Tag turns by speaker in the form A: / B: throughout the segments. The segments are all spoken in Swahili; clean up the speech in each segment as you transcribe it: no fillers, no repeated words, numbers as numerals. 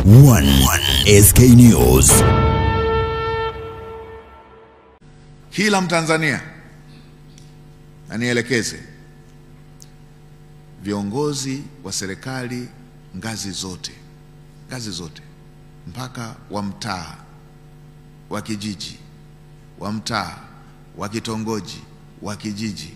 A: One SK News.
B: Kila Mtanzania anielekeze viongozi wa serikali ngazi zote, ngazi zote, mpaka wa mtaa, wa kijiji, wa mtaa, wa kitongoji, wa kijiji.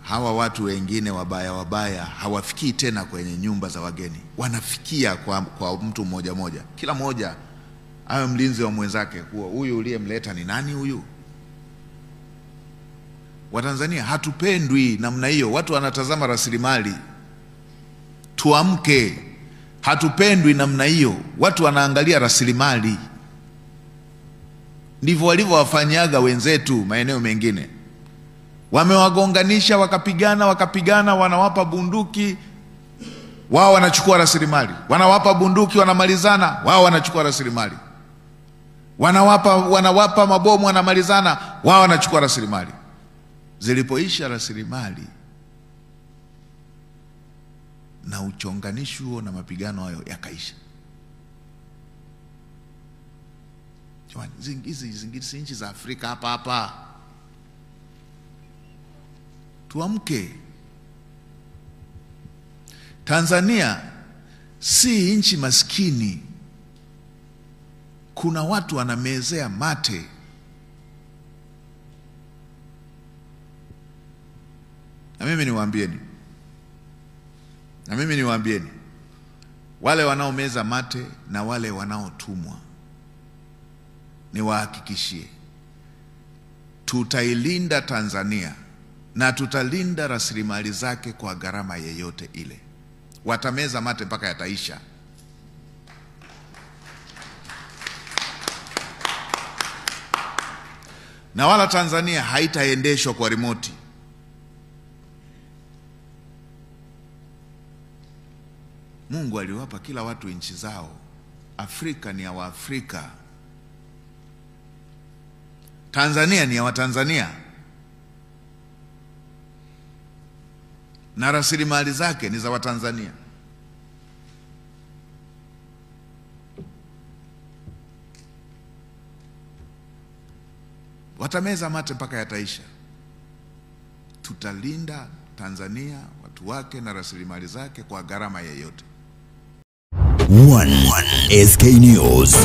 B: Hawa watu wengine wabaya wabaya hawafikii tena kwenye nyumba za wageni, wanafikia kwa mtu mmoja mmoja. Kila mmoja awe mlinzi wa mwenzake, kuwa huyu uliyemleta ni nani huyu. Watanzania hatupendwi namna hiyo. Watu wanatazama rasilimali. Tuamke, hatupendwi namna hiyo. Watu wanaangalia rasilimali. Ndivyo walivyowafanyaga wenzetu maeneo mengine. Wamewagonganisha, wakapigana, wakapigana, wanawapa bunduki, wao wanachukua rasilimali. Wanawapa bunduki, wanamalizana, wao wanachukua rasilimali. Wanawapa mabomu, wanamalizana, wao wanachukua rasilimali. Zilipoisha rasilimali na uchonganishi huo na mapigano hayo yakaisha. Jamani, hizi zingine si nchi za Afrika hapa hapa. Tuamke. Tanzania si nchi maskini. Kuna watu wanamezea mate. Na mimi niwaambieni, na mimi niwaambieni, wale wanaomeza mate na wale wanaotumwa, niwahakikishie, tutailinda Tanzania na tutalinda rasilimali zake kwa gharama yeyote ile. Watameza mate mpaka yataisha. Na wala Tanzania haitaendeshwa kwa remote. Mungu aliwapa kila watu nchi zao. Afrika ni ya Waafrika. Tanzania ni ya Watanzania. Na rasilimali zake ni za Watanzania. Watameza mate mpaka yataisha. Tutalinda Tanzania, watu wake na rasilimali zake kwa gharama yeyote.
A: One SK News.